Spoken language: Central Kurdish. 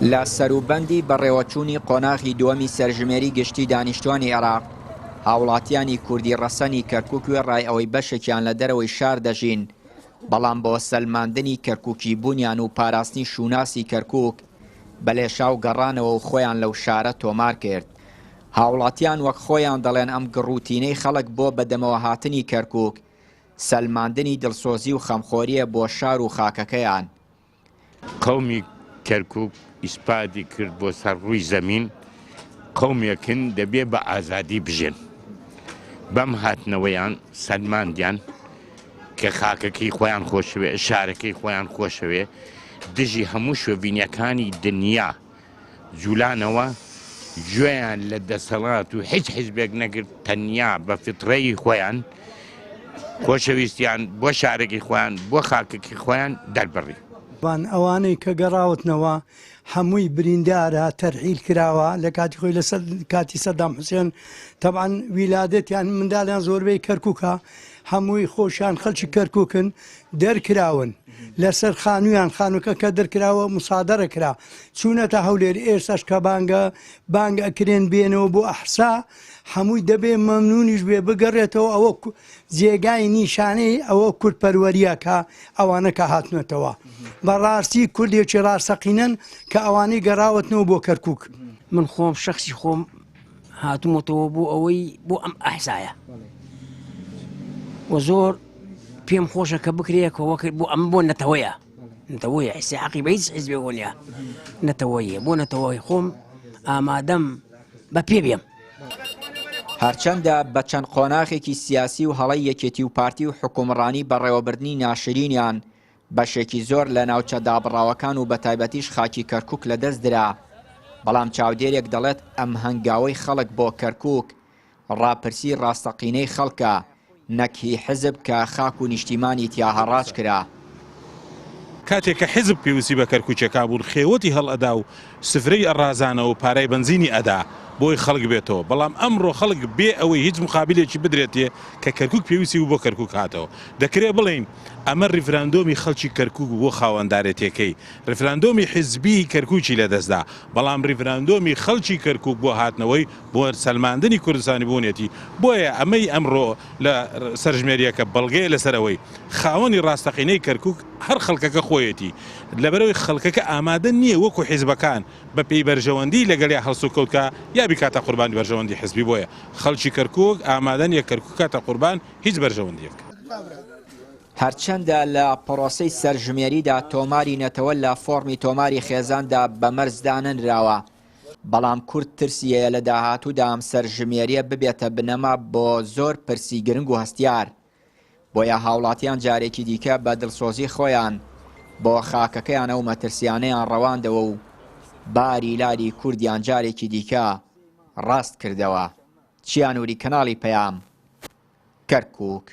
لە سەروبەندی بەڕێوەچوونی قۆناغی دووەمی سەرژمێری گشتی دانیشتوانی عێراق، هاوڵاتیانی کوردی ڕەسەنی کەرکوک وێڕای ئەوەی بەشێکیان لە دەرەوەی شار دەژین، بەڵام بۆ سەلماندنی کەرکوکی بوونیان و پاراستنی شوناسی کەرکوک بە لێشاو گەڕانەوە و خۆیان لەو شارە تۆمار کرد. هاوڵاتیان وەک خۆیان دەڵێن ئەم گڕوتینەی خەڵک بۆ بەدەمەوەهاتنی کەرکوک، سەلماندنی دڵسۆزی و خەمخۆرییە بۆ شار و خاکەکەیان. قەومی کەرکوک ئیسپاتی کرد بۆ سەر ڕووی زەمین قەومێکن دەبێ بە ئازادی بژێن. بەم هاتنەوەیان سەلماندیان کە خاکەکەی خۆیان خۆشەوێ، شارەکەی خۆیان خۆشەوێ، دژی هەموو شۆڤینیەکانی دنیا جولانەوە گوێیان لە دەسەڵات و هیچ حیزبێک نەگرت تەنیا بە فیترەی خۆیان خۆشەویستیان بۆ شارەکەی خۆیان بۆ خاکەکەی خۆیان دەربڕی. بان ئەوانەی کە گەڕاوتنەوە هەمووی بریندارە تەرحیل کراوە لە کاتی خۆی لەسەر کاتی سەدام حوسێن تەبعەن ویلادەتیان منداڵیان زۆربەی کەرکوکە هەمووی خۆشیان خەلکی کەرکوکن دەرکراون لەسەر خانوویان خانووکە کە دەرکراوە مسادەرە کرا چوونەتە هەولێر ئێستاش کە بانگە بانگ ئەکرێن بێنەوە بۆ ئەحسا هەمووی دەبێ مەمنونیش بێ بگەڕێتەوە ئەوە جێگای نیشانەی ئەوە کوردپەروەریە کە ئەوانە کە هاتنەتەوە بەڕاستی کوردێکی ڕاستەقینەن کە ئەوانەی گەڕاوەتنەوە بۆ کەرکک. من خۆم شەخسی خۆم هاتوومەتەوە بۆ ئەوەی بۆ ئەم ئەحسایە و زۆر پێم خۆشە کە بکرێت کە بۆ ئەم بۆ نەتەوەیە نەتەوەیە حسی حەقی بە هیچ حیزبێکەوە نییە نەتەوەیە بۆ نەتەوەی خۆم ئامادەم بە پێ بێم. هەرچەندە بە چەند قۆناغێکی سیاسی و هەڵەی یەکێتی و پارتی و حوکمڕانی بەڕێوەبردنی ناشرینیان بەشێکی زۆر لە ناوچە دابڕاوەکان و بەتایبەتیش خاکی کەرکوک لەدەست درا، بەڵام چاودێرێک دەڵێت ئەم هەنگاوەی خەڵک بۆ کەرکوک ڕاپرسی ڕاستەقینەی خەڵکە نەک هی حزب کە خاک و نیشتیمانی تیا هەڕاج کرا. کاتێک کە حیزب پێویستی بە کەرکوکیەکان بوون خێوەتی هەڵئەدا و سفرەی ئەڕازانەوە و پارای بەنزینی ئەدا بۆی خەڵک بێتەوە بەڵام ئەمڕۆ خەڵک بێ ئەوەی هیچ مقابلێکی بدرێتێ کە کەرکوک پێویستی بوو بۆ کەرکوک هاتەوە دەکرێ بڵێین ئەمە ڕیفراندۆمی خەڵکی کەرکوک بوو بۆ خاوەندارێتێکەی ڕیفراندۆمی حیزبی کەرکوکی لەدەستدا بەڵام ڕیفراندۆمی خەڵکی کەرکوک بۆ هاتنەوەی بۆ سەلماندنی کوردستانی بوونێتی، بۆیە ئەمەی ئەمڕۆ لە سەرژمێرییەکە بەڵگەیە لەسەر ئەوەی خاوەنی ڕاستەقینەی کەرکوک هەر خەڵکەکە خۆیەتی، لەبەرئەوەی خەڵکەکە ئامادە نییە وەکو حیزبەکان بە پێی بەرژەوەندی لەگەڵیا هەڵسوکەوت کا یا بیکاتە قوربانی بەرژەوەندی حیزبی، بۆیە خەڵکی کەرکوک ئامادە نییە کەرکوک کاتە قوربان هیچ بەرژەوەندییەک. هەرچەندە لە پرۆسەی سەرژمێریدا تۆماری نەتەوە لە فۆڕمی تۆماری خێزاندا بە مەرج دانەنراوە، بەڵام کورد ترسی هەیە لە داهاتوودا ئەم سەرژمێرییە ببێتە بنەما بۆ زۆر پرسی گرنگ و هەستیار. بۆیە هاوڵاتیان جارێکی دیکە بە دڵسۆزی خۆیان بۆ خاکەکەیان ئەو مەترسیانەیان ڕەواندەوە و باری لاری کوردیان جارێکی دیکە ڕاست کردەوە. چیا نوری کەناڵی پەیام، کەرکوک.